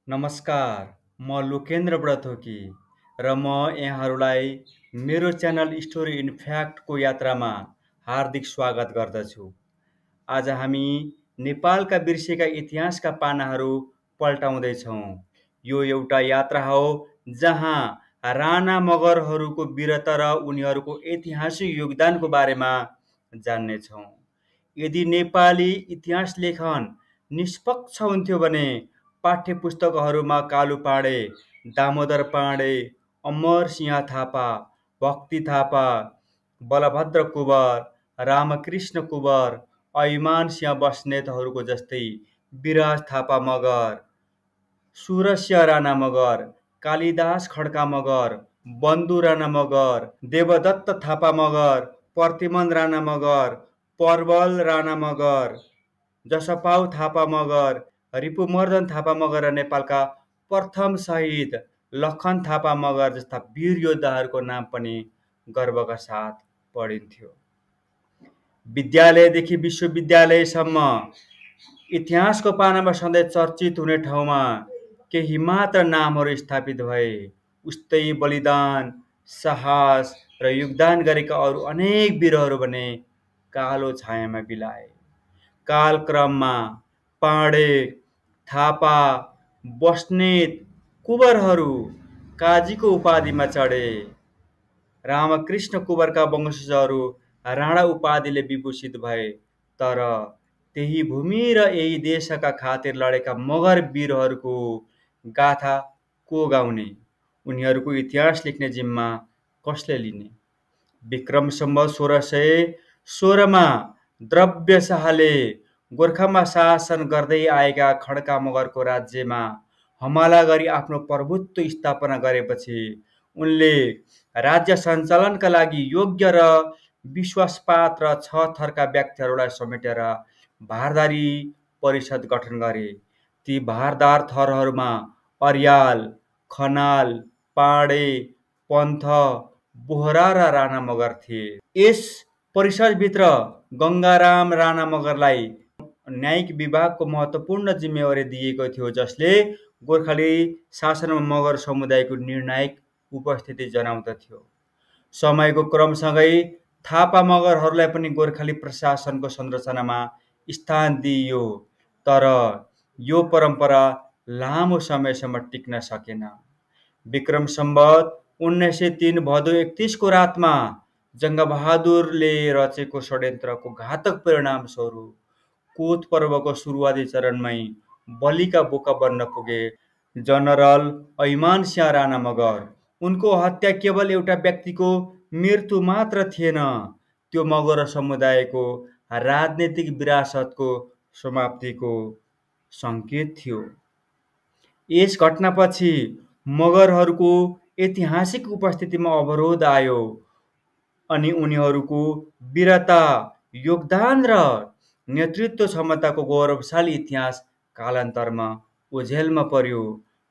नमस्कार, म लोकेन्द्र ब्रथोकी र म यहाँहरूलाई मेरो च्यानल स्टोरी इन फ्याक्टको यात्रामा हार्दिक स्वागत गर्दछु। आज हामी नेपालका बिर्सेका इतिहासका पानाहरू पल्टाउँदैछौँ। यो एउटा यात्रा हो जहाँ राणा मगरहरूको वीरता र उनीहरूको ऐतिहासिक योगदानको बारेमा जान्नेछौँ। यदि नेपाली इतिहास लेखन निष्पक्ष हुन्थ्यो भने पाठ्य पुस्तकहरूमा कालु पाँडे, दामोदर पाँडे, अमरसिंह थापा, भक्ति थापा, बलभद्र कुँवर, रामकृष्ण कुँवर, ऐमान सिंह बस्नेतहरूको जस्तै विराज थापा मगर, सुरसिंह राणा मगर, कालिदास खड्का मगर, बन्धु राणा मगर, देवदत्त थापा मगर, प्रतिमन राणा मगर, प्रबल राणा मगर, जसपाउ थापा मगर, रिपुमर्दन थापा मगर र नेपालका प्रथम शहीद लखन थापा मगर जस्ता वीर योद्धाहरूको नाम पनि गर्वका साथ पढिन्थ्यो। विद्यालयदेखि विश्वविद्यालयसम्म इतिहासको पानामा सधैँ चर्चित हुने ठाउँमा केही मात्र नामहरू स्थापित भए। उस्तै बलिदान, साहस र योगदान गरेका अरू अनेक वीरहरू भने कालो छायामा बिलाए। कालक्रममा पाँडे, थापा, बस्नेत, कुँवरहरू काजीको उपाधिमा चढे। रामकृष्ण कुँवरका वंशजहरू राणा उपाधिले विभूषित भए। तर त्यही भूमि र यही देशका खातिर लडेका मगर वीरहरूको गाथा को गाउने? उनीहरूको इतिहास लेख्ने जिम्मा कसले लिने? विक्रम सम्वत 1616मा द्रव्य शाहले गोर्खामा शासन गर्दै आएका खड्का मगरको राज्यमा हमला गरी आफ्नो प्रभुत्व स्थापना गरेपछि उनले राज्य सञ्चालनका लागि योग्य र विश्वासपात्र 6 थरका व्यक्तिहरूलाई समेटेर भारदारी परिषद गठन गरे। ती भारदार थरहरूमा अर्याल, खनाल, पाँडे, पन्थ, बोहरा र राणा मगर थिए। यस परिषदभित्र गङ्गाराम राणा मगरलाई न्यायिक विभागको महत्त्वपूर्ण जिम्मेवारी दिएको थियो, जसले गोर्खाली शासनमा मगर समुदायको निर्णायक उपस्थिति जनाउँदथ्यो। समयको क्रमसँगै थापा मगरहरूलाई पनि गोर्खाली प्रशासनको संरचनामा स्थान दिइयो, तर यो परम्परा लामो समयसम्म टिक्न सकेन। विक्रम सम्वत 1903 भदौ 31 को रातमा जङ्गबहादुरले रचेको षड्यन्त्रको घातक परिणामस्वरूप कोत पर्वको सुरुवाती चरणमै बलिका बोका बन्न पुगे जनरल ऐमान सिंह राणा मगर। उनको हत्या केवल एउटा व्यक्तिको मृत्यु मात्र थिएन, त्यो मगर समुदायको राजनीतिक विरासतको समाप्तिको सङ्केत थियो। यस घटनापछि मगरहरूको ऐतिहासिक उपस्थितिमा अवरोध आयो अनि उनीहरूको वीरता, योगदान र नेतृत्व क्षमताको गौरवशाली इतिहास कालान्तरमा ओझेलमा पर्यो।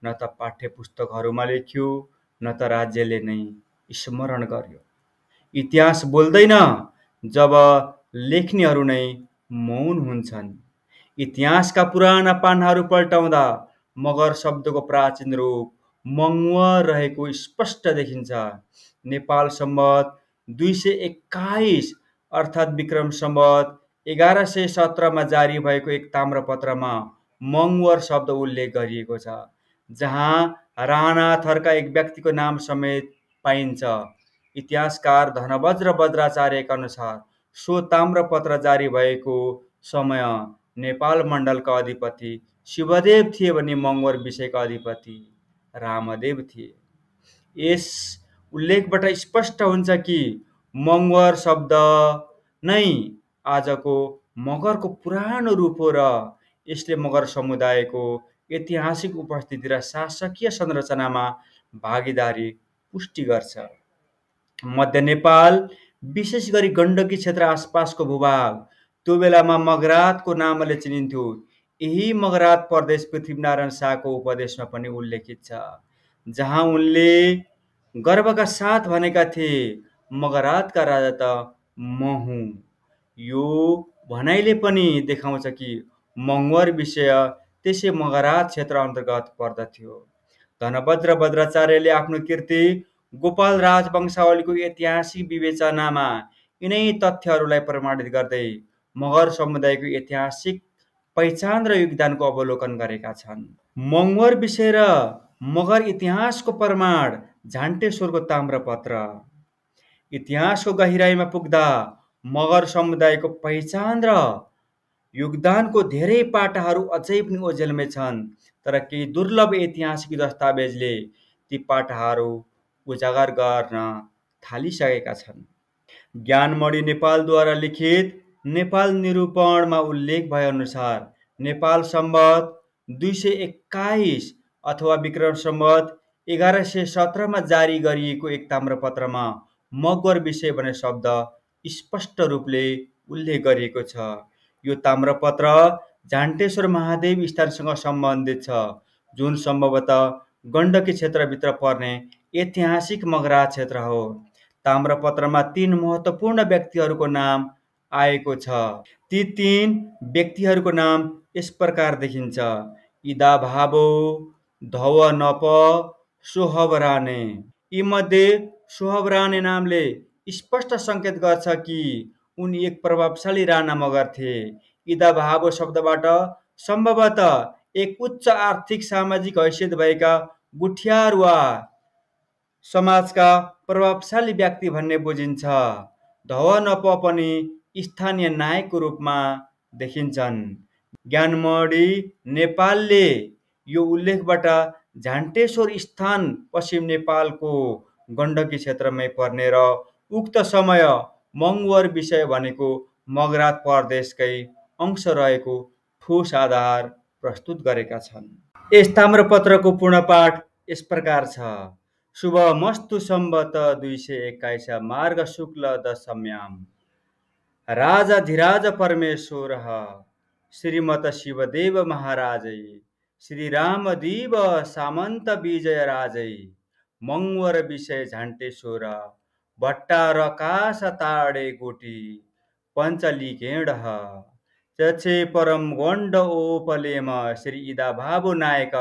न त पाठ्य पुस्तकहरूमा लेखियो, न त राज्यले नै स्मरण गर्यो। इतिहास बोल्दैन जब लेख्नेहरू नै मौन हुन्छन्। इतिहासका पुराना पानाहरू पल्टाउँदा मगर शब्दको प्राचीन रूप मङ्गर रहेको स्पष्ट देखिन्छ। नेपाल सम्वत 221 अर्थात् विक्रम सम्वत 1117मा जारी भएको एक ताम्रपत्रमा मङ्गर शब्द उल्लेख गरिएको छ, जहाँ राणा थरका एक व्यक्तिको नाम समेत पाइन्छ। इतिहासकार धनबज्र बज्राचार्यका अनुसार सो ताम्रपत्र जारी भएको समय नेपाल मण्डलका अधिपति शिवदेव थिए भने मङ्गर विषयका अधिपति रामदेव थिए। यस उल्लेखबाट स्पष्ट हुन्छ कि मङ्गर शब्द नै आजको मगरको पुरानो रूप हो र यसले मगर समुदायको ऐतिहासिक उपस्थिति र शासकीय संरचनामा भागीदारी पुष्टि गर्छ। मध्य नेपाल, विशेष गरी गण्डकी क्षेत्र आसपासको भूभाग त्यो बेलामा मगरातको नामले चिनिन्थ्यो। यही मगरात प्रदेश पृथ्वीनारायण शाहको उपदेशमा पनि उल्लेखित छ, जहाँ उनले गर्वका साथ भनेका थिए, मगरातका राजा त म हुँ। यो भनाइले पनि देखाउँछ कि मङ्गर विषय त्यसै मगराज क्षेत्र अन्तर्गत पर्दथ्यो। धनभद्र भद्राचार्यले आफ्नो कृति गोपाल राजवंशावलीको ऐतिहासिक विवेचनामा यिनै तथ्यहरूलाई प्रमाणित गर्दै मगर समुदायको ऐतिहासिक पहिचान र योगदानको अवलोकन गरेका छन्। मगर विषय र मगर इतिहासको प्रमाण झान्टेश्वरको ताम्रपत्र। इतिहासको गहिराइमा पुग्दा मगर समुदायको पहिचान र योगदानको धेरै पाटाहरू अझै पनि ओझेलमै छन्, तर केही दुर्लभ ऐतिहासिक दस्तावेजले ती पाटाहरू उजागर गर्न थालिसकेका छन्। ज्ञानमणि नेपालद्वारा लिखित नेपाल निरूपणमा उल्लेख भएअनुसार नेपाल सम्वत 221 अथवा विक्रम सम्वत 1117 जारी गरिएको एक ताम्रपत्रमा मगर विषय भन्ने शब्द स्पष्ट रूपले उल्लेख गरिएको छ। यो ताम्रपत्र झान्टेश्वर महादेव स्थानसँग सम्बन्धित छ, जुन सम्भवतः गण्डकी क्षेत्रभित्र पर्ने ऐतिहासिक मगराज क्षेत्र हो। ताम्रपत्रमा 3 महत्त्वपूर्ण व्यक्तिहरूको नाम आएको छ। ती 3 व्यक्तिहरूको नाम यस प्रकार देखिन्छ: इदाभाबो, धवनप, सोहबराने। यीमध्ये सोहबराने नामले स्पष्ट सङ्केत गर्छ कि उनी एक प्रभावशाली राणा मगर थिए। इदाभाबो शब्दबाट सम्भवतः एक उच्च आर्थिक सामाजिक हैसियत भएका गुठियार वा समाजका प्रभावशाली व्यक्ति भन्ने बुझिन्छ। धवनप पनि स्थानीय नायकको रूपमा देखिन्छन्। ज्ञानमणि नेपालले यो उल्लेखबाट झान्टेश्वर स्थान पश्चिम नेपालको गण्डकी क्षेत्रमै पर्ने र उक्त समय मगर विषय भनेको मगराज प्रदेशकै अंश रहेको ठोस आधार प्रस्तुत गरेका छन्। यस ताम्रपत्रको पूर्ण पाठ यस प्रकार छ: शुभ मस्तु सम्वत 221 मार्ग शुक्ल दशम्याम राजाधिराज परमेश्वर श्रीमत शिवदेव महाराजै श्री रामदीव सामन्त विजय राजै मगर विषय झान्टेश्वर भट्टार कास ताडे गोटी पञ्चलिगेड चचे परम गण्ड ओपलेम श्री इदाभाबु नायक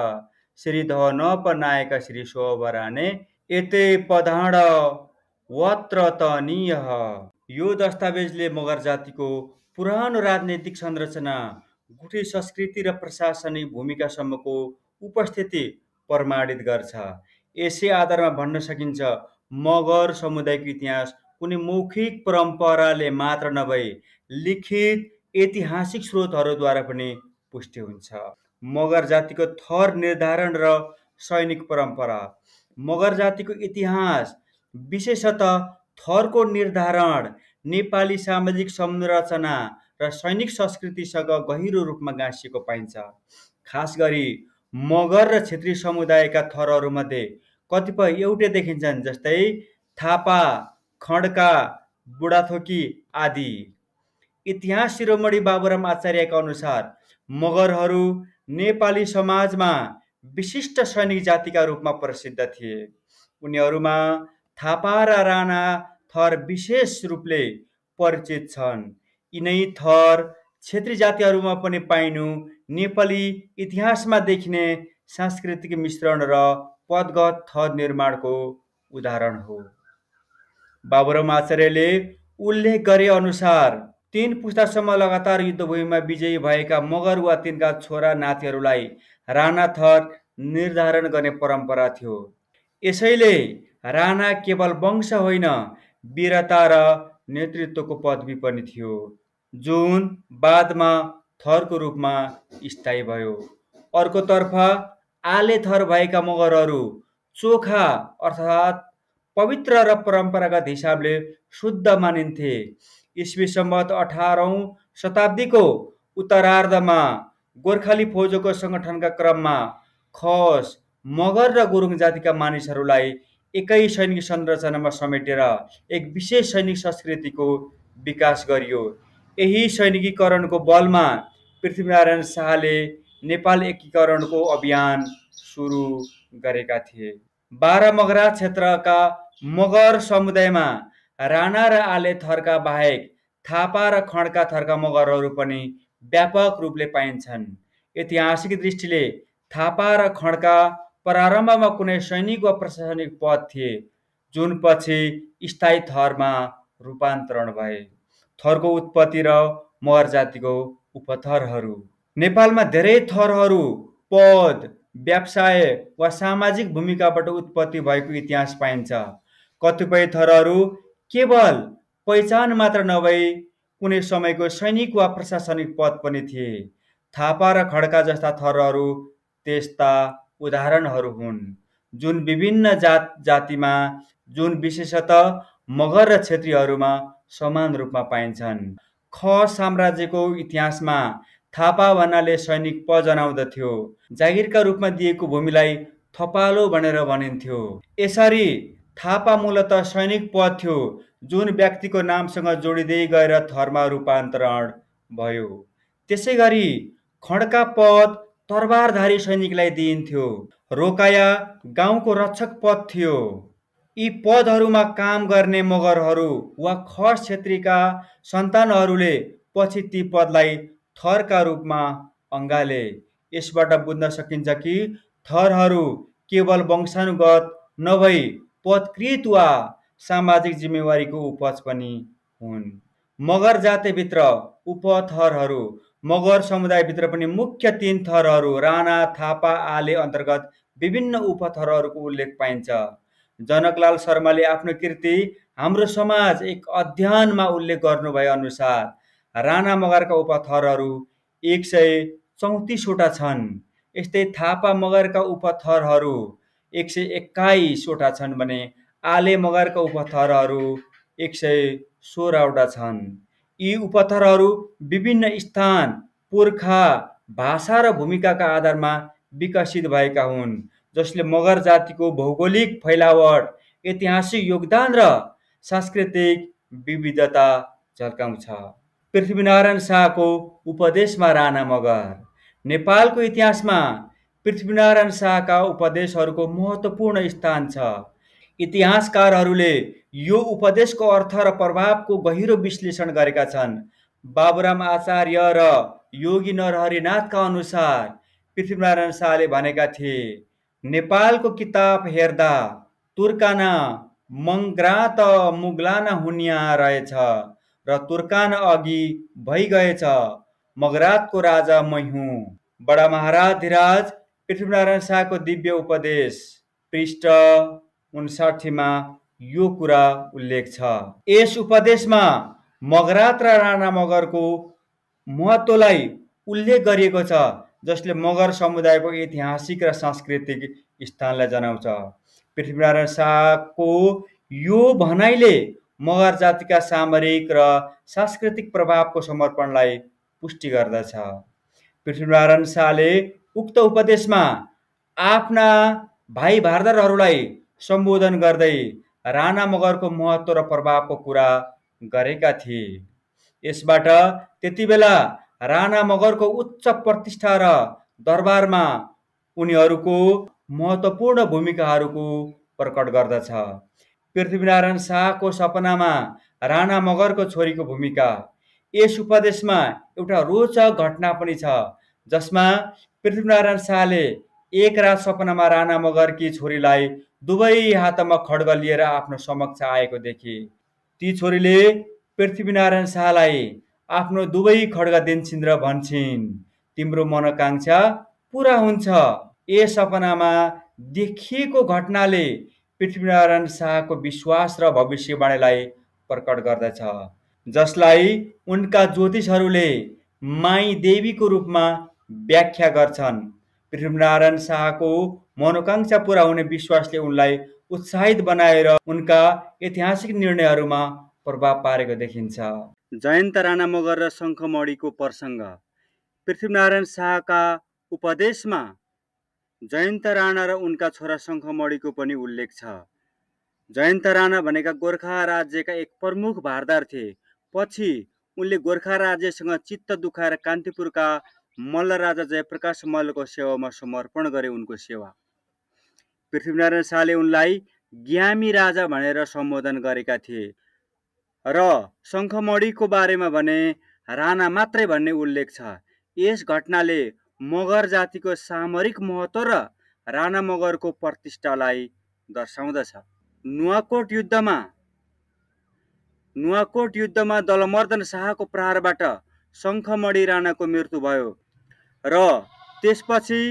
श्री धवनप नायक श्री सोहबराने एते पधाड वत्र तनीय। यो दस्तावेजले मगर जातिको पुरानो राजनैतिक संरचना, गुठी संस्कृति र प्रशासनिक भूमिकासम्मको उपस्थिति प्रमाणित गर्छ। यसै आधारमा भन्न सकिन्छ मगर समुदायको इतिहास कुनै मौखिक परम्पराले मात्र नभई लिखित ऐतिहासिक स्रोतहरूद्वारा पनि पुष्टि हुन्छ। मगर जातिको थर निर्धारण र सैनिक परम्परा। मगर जातिको इतिहास विशेषतः थरको निर्धारण नेपाली सामाजिक संरचना र सैनिक संस्कृतिसँग गहिरो रूपमा गाँसिएको पाइन्छ। खास गरी मगर र क्षेत्रीय समुदायका थरहरूमध्ये कतिपय एउटै देखिन्छन्, जस्तै थापा, खड्का, बुढाथोकी आदि। इतिहास शिरोमणि बाबुराम आचार्यका अनुसार मगरहरू नेपाली समाजमा विशिष्ट सैनिक जातिका रूपमा प्रसिद्ध थिए। उनीहरूमा थापा र राणा थर विशेष रूपले परिचित छन्। यिनै थर क्षेत्रीय जातिहरूमा पनि पाइनु नेपाली इतिहासमा देखिने सांस्कृतिक मिश्रण र पदगत थर निर्माणको उदाहरण हो। बाबुराम आचार्यले उल्लेख गरे अनुसार 3 पुस्तासम्म लगातार युद्धभूमिमा विजयी भएका मगर वा तिनका छोरा नातिहरूलाई राणा थर निर्धारण गर्ने परम्परा थियो। यसैले राणा केवल वंश होइन, वीरता र नेतृत्वको पदवी पनि थियो, जुन बादमा थरको रूपमा स्थायी भयो। अर्कोतर्फ आले थर भएका मगरहरू चोखा अर्थात् पवित्र र परम्परागत हिसाबले शुद्ध मानिन्थे। ईस्वी सम्वत 18औं शताब्दीको उत्तरार्धमा गोर्खाली फौजको सङ्गठनका क्रममा खस, मगर र गुरुङ जातिका मानिसहरूलाई एकै सैनिक संरचनामा समेटेर एक विशेष सैनिक संस्कृतिको विकास गरियो। यही सैनिकीकरणको बलमा पृथ्वीनारायण शाहले नेपाल एकीकरणको अभियान सुरु गरेका थिए। 12 मगराज क्षेत्रका मगर समुदायमा राणा र आले थरका बाहेक थापा र खड्का थरका मगरहरू पनि व्यापक रूपले पाइन्छन्। ऐतिहासिक दृष्टिले थापा र खड्का प्रारम्भमा कुनै सैनिक वा प्रशासनिक पद थिए जुन पछि स्थायी थरमा रूपान्तरण भए। थरको उत्पत्ति र मगर जातिको उपथरहरू। नेपालमा धेरै थरहरू पद, व्यवसाय वा सामाजिक भूमिकाबाट उत्पत्ति भएको इतिहास पाइन्छ। कतिपय थरहरू केवल पहिचान मात्र नभई कुनै समयको सैनिक वा प्रशासनिक पद पनि थिए। थापा र खड्का जस्ता थरहरू त्यस्ता उदाहरणहरू हुन् जुन विभिन्न जातिमा जुन विशेषतः मगर र क्षेत्रीहरूमा समान रूपमा पाइन्छन्। ख साम्राज्यको इतिहासमा थापा भन्नाले सैनिक पद जनाउँदथ्यो। जागिरका रूपमा दिएको भूमिलाई थपालो भनेर भनिन्थ्यो। यसरी थापा मूलतः सैनिक पद थियो जुन व्यक्तिको नामसँग जोडिँदै गएर थरमा रूपान्तरण भयो। त्यसै गरी खड्का पद तरबारधारी सैनिकलाई दिइन्थ्यो। रोकाया गाउँको रक्षक पद थियो। यी पदहरूमा काम गर्ने मगरहरू वा खस क्षेत्रीका सन्तानहरूले पछि ती पदलाई थरका रूपमा अँगाले। यसबाट बुझ्न सकिन्छ कि थरहरू केवल वंशानुगत नभई पदकृत वा सामाजिक जिम्मेवारीको उपज पनि हुन्। मगर जातिभित्र उपथरहरू। मगर समुदायभित्र पनि मुख्य 3 थरहरू राणा, थापा, आले अन्तर्गत विभिन्न उपथरहरूको उल्लेख पाइन्छ। जनकलाल शर्माले आफ्नो कृति हाम्रो समाज एक अध्ययनमा उल्लेख गर्नुभए अनुसार राणा मगरका उपथरहरू 134 वटा छन्। यस्तै थापा मगरका उपथरहरू 121 वटा छन् भने आले मगरका उपथरहरू 116 वटा छन्। यी उपथरहरू विभिन्न स्थान, पुर्खा, भाषा र भूमिकाका आधारमा विकसित भएका हुन् जसले मगर जातिको भौगोलिक फैलावट, ऐतिहासिक योगदान र सांस्कृतिक विविधता झल्काउँछ। पृथ्वीनारायण शाहको उपदेशमा राणा मगर। नेपालको इतिहासमा पृथ्वीनारायण शाहका उपदेशहरूको महत्त्वपूर्ण स्थान छ। इतिहासकारहरूले यो उपदेशको अर्थ र प्रभावको गहिरो विश्लेषण गरेका छन्। बाबुराम आचार्य र योगी नरहरिनाथका अनुसार पृथ्वीनारायण शाहले भनेका थिए, नेपालको किताब हेर्दा तुर्काना मङ्ग्रात मुगलाना हुनिया रहेछ र तुर्काना अघि भइगएछ, मगरातको राजा मै हुँ। बडा महाराज धिराज पृथ्वीनारायण शाहको दिव्य उपदेश पृष्ठ 59 मा यो कुरा उल्लेख छ। यस उपदेशमा मगरात र राणा मगरको महत्त्वलाई उल्लेख गरिएको छ जसले मगर समुदायको ऐतिहासिक र सांस्कृतिक स्थानलाई जनाउँछ। पृथ्वीनारायण शाहको यो भनाइले मगर जातिका सामरिक र सांस्कृतिक प्रभावको समर्पणलाई पुष्टि गर्दछ। पृथ्वीनारायण शाहले उक्त उपदेशमा आफ्ना भाइ भारदारहरूलाई सम्बोधन गर्दै राणा मगरको महत्त्व र प्रभावको कुरा गरेका थिए। यसबाट त्यतिबेला राणा मगरको उच्च प्रतिष्ठा र दरबारमा उनीहरूको महत्त्वपूर्ण भूमिकाहरूको प्रकट गर्दछ। पृथ्वीनारायण शाहको सपनामा राणा मगरको छोरीको भूमिका। यस उपदेशमा एउटा रोचक घटना पनि छ जसमा पृथ्वीनारायण शाहले एक रात सपनामा राणा मगरकी छोरीलाई दुवै हातमा खड्ग लिएर आफ्नो समक्ष आएको देखे। ती छोरीले पृथ्वीनारायण शाहलाई आफ्नो दुवै खड्ग दिन्छिन् र भन्छिन्, तिम्रो मनोकांक्षा पूरा हुन्छ। यस सपनामा देखिएको घटनाले पृथ्वीनारायण शाहको विश्वास र भविष्यवाणीलाई प्रकट गर्दछ जसलाई उनका ज्योतिषहरूले माई देवीको रूपमा व्याख्या गर्छन्। पृथ्वीनारायण शाहको मनोकांक्षा पूरा हुने विश्वासले उनलाई उत्साहित बनाएर उनका ऐतिहासिक निर्णयहरूमा प्रभाव पारेको देखिन्छ। जयन्त राणा मगर र शङ्खमणिको प्रसङ्ग। पृथ्वीनारायण शाहका उपदेशमा जयन्त राणा र उनका छोरा शङ्खमणिको पनि उल्लेख छ। जयन्त राणा भनेका गोर्खा राज्यका एक प्रमुख भारदार थिए। पछि उनले गोर्खा राज्यसँग चित्त दुखाएर कान्तिपुरका मल्ल राजा जयप्रकाश मल्लको सेवामा समर्पण गरे। उनको सेवा पृथ्वीनारायण शाहले उनलाई ज्ञामी राजा भनेर सम्बोधन गरेका थिए र शङ्खमणिको बारेमा भने राणा मात्रै भन्ने उल्लेख छ। यस घटनाले मगर जातिको सामरिक महत्त्व र राणा मगरको प्रतिष्ठालाई दर्शाउँदछ। नुवाकोट युद्धमा दलमर्दन शाहको प्रहारबाट शङ्खमणि राणाको मृत्यु भयो र त्यसपछि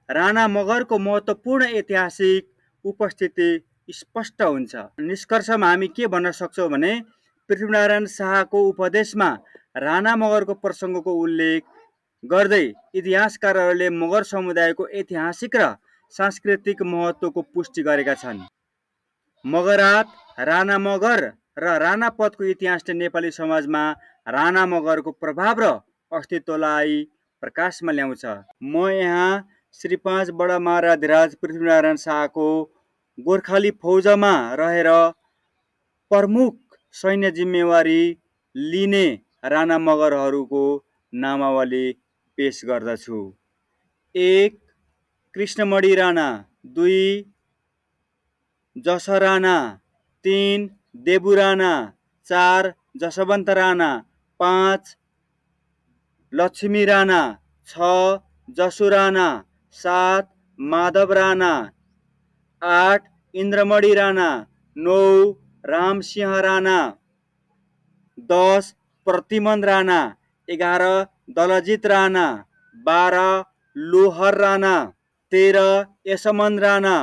राणा मगरको महत्त्वपूर्ण ऐतिहासिक उपस्थिति स्पष्ट हुन्छ। निष्कर्षमा हामी के भन्न सक्छौँ भने पृथ्वीनारायण शाहको उपदेशमा राणा मगरको प्रसङ्गको उल्लेख गर्दै इतिहासकारहरूले मगर समुदायको ऐतिहासिक र सांस्कृतिक महत्त्वको पुष्टि गरेका छन्। मगरात, राणा मगर र राणा पदको इतिहासले नेपाली समाजमा राणा मगरको प्रभाव र अस्तित्वलाई प्रकाशमा ल्याउँछ। म यहाँ श्री 5 बडा महाराधिराज पृथ्वीनारायण शाहको गोर्खाली फौजमा रहेर प्रमुख सैन्य जिम्मेवारी लिने राणा मगरहरूको नामावली पेश गर्दछु। 1. कृष्णमणि राणा, 2. जस राणा, 3. देबु राणा, 4. जसवन्त राणा, 5. लक्ष्मी राणा, 6. जसु राणा, 7. माधव राणा, 8. इन्द्रमणि राणा, 9. रामसिंह राणा, 10. प्रतिमन राणा, 11. दलजित राणा, 12. लोहर राणा, 13. यसमन राणा,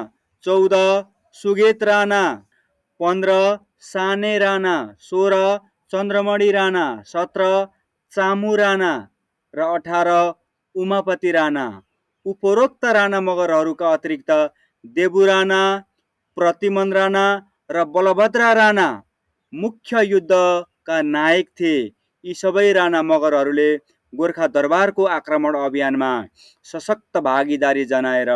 14. सुगेत राणा, 15. साने राणा, 16. चन्द्रमणि राणा, 17. चामु राणा र 18. उमापति राणा। उपरोक्त राणा मगरहरूका अतिरिक्त देबु राणा, प्रतिमन राणा र बलभद्र राणा मुख्य युद्धका नायक थिए। यी सबै राणा मगरहरूले गोर्खा दरबारको आक्रमण अभियानमा सशक्त भागीदारी जनाएर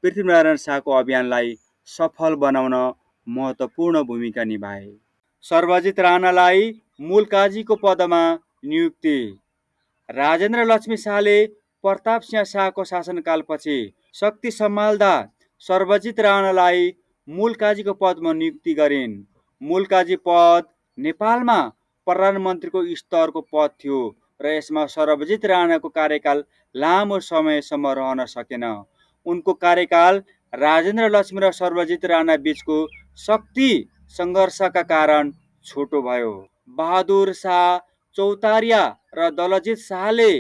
पृथ्वीनारायण शाहको अभियानलाई सफल बनाउन महत्त्वपूर्ण भूमिका निभाए। सर्वजित राणालाई मुलकाजीको पदमा नियुक्ति। राजेन्द्र लक्ष्मी शाहले प्रताप सिंह शाहको शासनकालपछि शक्ति सम्हाल्दा सर्वजित राणालाई मुलकाजीको पदमा नियुक्ति गरिन्। मुलकाजी पद नेपालमा प्रधानमन्त्रीको स्तरको पद थियो र यसमा सर्वजित राणाको कार्यकाल लामो समयसम्म रहन सकेन। उनको कार्यकाल राजेन्द्र लक्ष्मी र सर्वजित राणा बीचको शक्ति सङ्घर्षका कारण छोटो भयो। बहादुर शाह चौतारिया र दलजित शाहले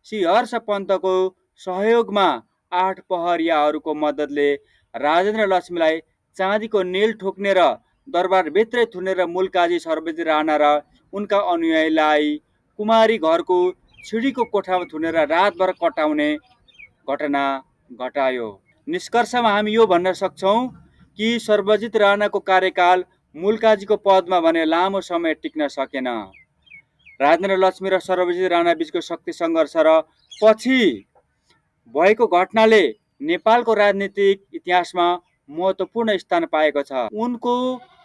श्रीहर्ष पन्तको सहयोगमा 8 पहरियाहरूको मद्दतले राजेन्द्र लक्ष्मीलाई चाँदीको नेल ठोक्ने र दरबारभित्रै थुनेर मुलकाजी सर्वजित राणा र उनका अनुयायीलाई कुमारी घरको छिडीको कोठामा थुनेर रातभर कटाउने घटना घटायो। निष्कर्षमा हामी यो भन्न सक्छौँ कि सर्वजित राणाको कार्यकाल मुलकाजीको पदमा भने लामो समय टिक्न सकेन। राजेन्द्र लक्ष्मी र सर्वजित राणा बीचको शक्ति सङ्घर्ष र पछि भएको घटनाले नेपालको राजनीतिक इतिहासमा महत्त्वपूर्ण स्थान पाएको छ। उनको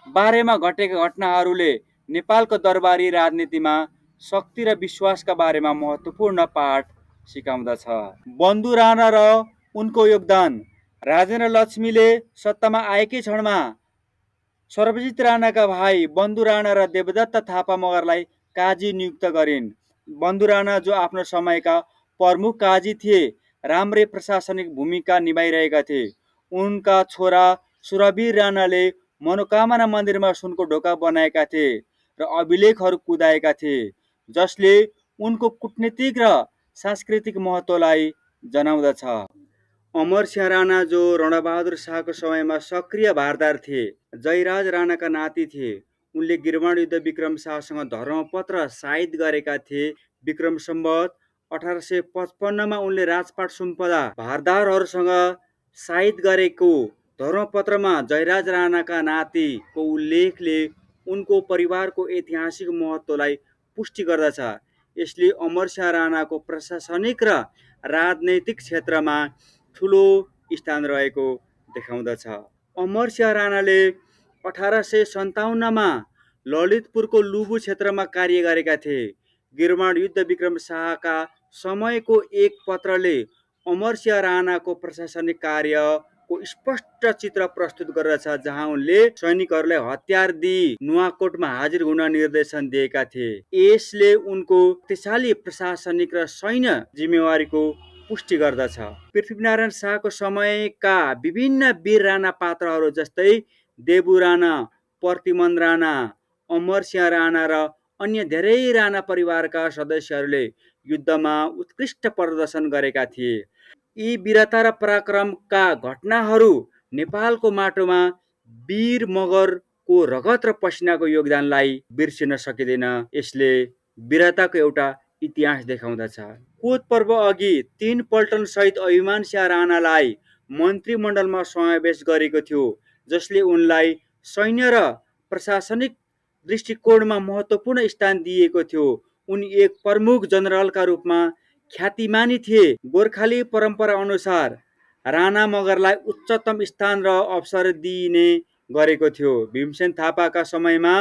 बारेमा घटेका घटनाहरूले नेपालको दरबारी राजनीतिमा शक्ति र विश्वासका बारेमा महत्त्वपूर्ण पाठ सिकाउँदछ। बन्धु राणा र उनको योगदान। राजेन्द्र लक्ष्मीले सत्तामा आएकै क्षणमा सर्वजित राणाका भाइ बन्धु राणा र देवदत्त थापा मगरलाई काजी नियुक्त गरिन्। बन्धु राणा जो आफ्नो समयका प्रमुख काजी थिए, राम्रै प्रशासनिक भूमिका निभाइरहेका थिए। उनका छोरा सुरवीर राणाले मनोकामना मन्दिरमा सुनको ढोका बनाएका थिए र अभिलेखहरू कुदाएका थिए, जसले उनको कूटनीतिक र सांस्कृतिक महत्त्वलाई जनाउँदछ। अमरसिंह राणा जो रणबहादुर शाहको समयमा सक्रिय भारदार थिए, जयराज राणाका नाति थिए। उनले गिर्वाण युद्ध विक्रम शाहसँग धर्मपत्र साइत गरेका थिए। विक्रम सम्वत 1855मा उनले राजपाट सुम्पदा भारदारहरूसँग साइत गरेको धर्मपत्रमा जयराज राणाका नातिको उल्लेखले उनको परिवारको ऐतिहासिक महत्त्वलाई पुष्टि गर्दछ। यसले अमरसिंह राणाको प्रशासनिक र राजनैतिक क्षेत्रमा ठुलो स्थान रहेको देखाउँदछ। अमरसिंह राणाले 1857मा ललितपुरको लुबु क्षेत्रमा कार्य गरेका थिए। गिर्वाण युद्ध विक्रम शाहका समयको एक पत्रले अमरसिंह राणाको प्रशासनिक कार्यको स्पष्ट चित्र प्रस्तुत गर्दछ, जहाँ उनले सैनिकहरूलाई हतियार दिई नुवाकोटमा हाजिर हुन निर्देशन दिएका थिए। यसले उनको शक्तिशाली प्रशासनिक र सैन्य जिम्मेवारीको पुष्टि गर्दछ। पृथ्वीनारायण शाहको समयका विभिन्न वीर राणा पात्रहरू जस्तै देबु राणा, प्रतिमन राणा, अमरसिंह राणा र अन्य धेरै राणा परिवारका सदस्यहरूले युद्धमा उत्कृष्ट प्रदर्शन गरेका थिए। यी वीरता र पराक्रमका घटनाहरू नेपालको माटोमा वीर मगरको रगत र पसिनाको योगदानलाई बिर्सिन सकिँदैन। यसले वीरताको एउटा इतिहास देखाउँदछ। कोत पर्व अघि 3 पल्टन सहित अभिमान सिंह राणालाई मन्त्रीमण्डलमा समावेश गरेको थियो, जसले उनलाई सैन्य र प्रशासनिक दृष्टिकोणमा महत्त्वपूर्ण स्थान दिएको थियो। उनी एक प्रमुख जनरलका रूपमा ख्यातिमानी थिए। गोर्खाली परम्परा अनुसार राणा मगरलाई उच्चतम स्थान र अवसर दिइने गरेको थियो। भीमसेन थापाका समयमा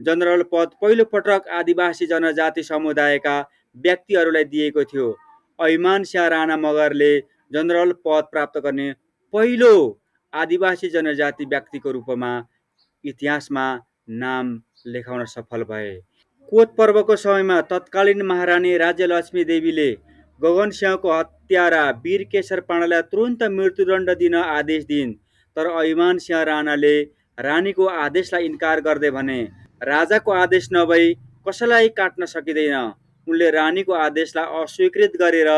जनरल पद पहिलो पटक आदिवासी जनजाति समुदायका व्यक्तिहरूलाई दिएको थियो। अभिमान सिंह राणा मगरले जनरल पद प्राप्त गर्ने पहिलो आदिवासी जनजाति व्यक्तिको रूपमा इतिहासमा नाम लेखाउन सफल भए। कोत पर्वको समयमा तत्कालीन महारानी राज्यलक्ष्मी देवीले गगन सिंहको हत्यारा वीर केशर पाण्डेलाई तुरन्त मृत्युदण्ड दिन आदेश दिइन्। तर अभिमान सिंह राणाले रानीको आदेशलाई इन्कार गर्दै भने, राजाको आदेश नभई कसैलाई काट्न सकिँदैन। उनले रानीको आदेशलाई अस्वीकृत गरेर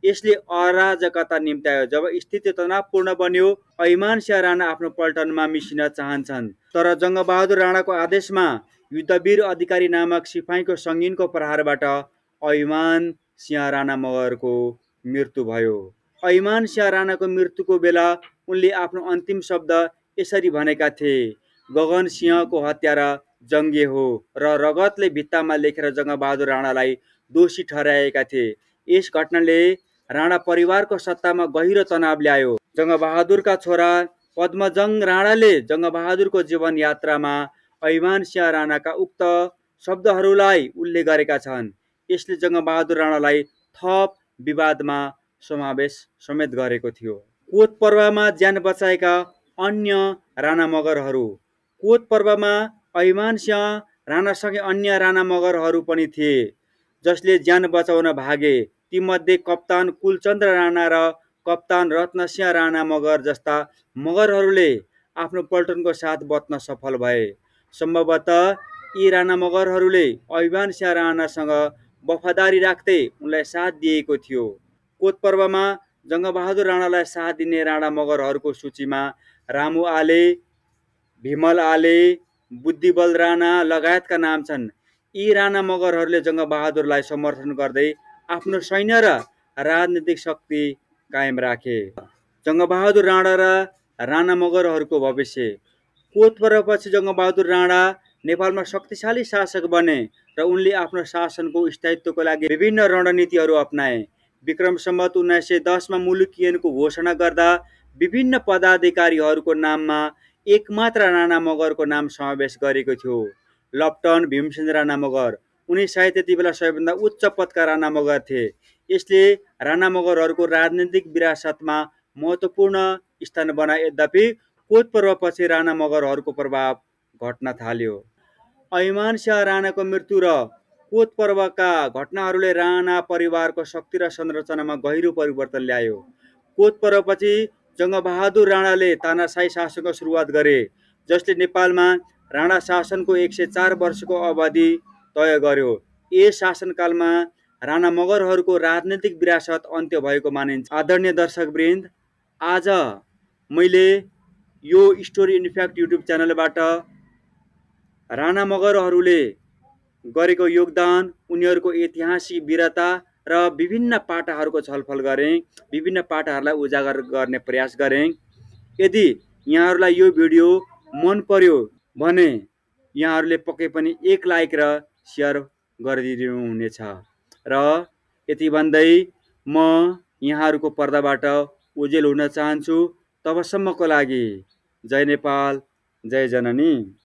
यसले अराजकता निम्त्यायो। जब स्थिति तनावपूर्ण बन्यो, अभिमान सिंह राणा आफ्नो पल्टनमा मिसिन चाहन्छन्। तर जङ्गबहादुर राणाको आदेशमा युद्धवीर अधिकारी नामक सिपाहीको सङ्गीनको प्रहारबाट अभिमान सिंह राणा मगरको मृत्यु भयो। अभिमान सिंह राणाको मृत्युको बेला उनले आफ्नो अन्तिम शब्द यसरी भनेका थिए, गगन सिंहको हत्यारा जङ्गे हो, र रगतले भित्तामा लेखेर जङ्गबहादुर राणालाई दोषी ठहराएका थिए। यस घटनाले राणा परिवारको सत्तामा गहिरो तनाव ल्यायो। जङ्गबहादुरका छोरा पद्मजङ राणाले जङ्गबहादुरको जीवन यात्रामा अभिमान सिंह राणाका उक्त शब्दहरूलाई उल्लेख गरेका छन्। यसले जङ्गबहादुर राणालाई थप विवादमा समावेश समेत गरेको थियो। कोत पर्वमा ज्यान बचाएका अन्य राणा मगरहरू। कोत पर्वमा अभिमान सिंह राणासँगै अन्य राणा मगरहरू पनि थिए, जसले ज्यान बचाउन भागे। तीमध्ये कप्तान कुलचन्द्र राणा र कप्तान रत्नसिंह राणा मगर जस्ता मगरहरूले आफ्नो पल्टनको साथ बच्न सफल भए। सम्भवतः यी राणा मगरहरूले अभिमान सिंह राणासँग वफादारी राख्दै उनलाई साथ दिएको थियो। कोत पर्वमा जङ्गबहादुर राणालाई साथ दिने राणा मगरहरूको सूचीमा रामु आले, भिमल आले, बुद्धिबल राणा लगायतका नाम छन्। यी राणा मगरहरूले जङ्गबहादुरलाई समर्थन गर्दै आफ्नो सैन्य र राजनीतिक शक्ति कायम राखे। जङ्गबहादुर राणा र राणा मगरहरूको भविष्य। कोत पर्वपछि जङ्गबहादुर राणा नेपालमा शक्तिशाली शासक बने र उनले आफ्नो शासनको स्थायित्वको लागि विभिन्न रणनीतिहरू अपनाए। विक्रम सम्वत 1910 मा मुलुकियनको घोषणा गर्दा विभिन्न पदाधिकारीहरूको नाममा एकमात्र राणा मगरको नाम समावेश गरेको थियो, लप्टन भीमसेन राणा मगर। उनी सायद त्यति बेला सबैभन्दा उच्च पदका राणा मगर थिए। यसले राणा मगरहरूको राजनीतिक विरासतमा महत्त्वपूर्ण स्थान बनाए। यद्यपि कोत पर्वपछि राणा मगरहरूको प्रभाव घट्न थाल्यो। अभिमान सिंह राणाको मृत्यु र कोत पर्वका घटनाहरूले राणा परिवारको शक्ति र संरचनामा गहिरो परिवर्तन ल्यायो। कोत पर्वपछि जङ्गबहादुर राणाले तानाशाही शासनको सुरुवात गरे, जसले नेपालमा राणा शासनको 104 वर्षको अवधि तय गर्यो। यस शासनकालमा राणा मगरहरूको राजनीतिक विरासत अन्त्य भएको मानिन्छ। आदरणीय दर्शकवृन्द, आज मैले यो स्टोरी इनफ्याक्ट युट्युब च्यानलबाट राणा मगरहरूले गरेको योगदान, उनीहरूको ऐतिहासिक वीरता र विभिन्न पाटाहरूको छलफल गरेँ। विभिन्न पाटाहरूलाई उजागर गर्ने प्रयास गरेँ। यदि यहाँहरूलाई यो भिडियो मन पर्यो भने यहाँहरूले पक्कै पनि एक लाइक र सेयर गरिदिनु हुनेछ। र यति भन्दै म यहाँहरूको पर्दाबाट ओझेल हुन चाहन्छु। तबसम्मको लागि जय नेपाल, जय जननी।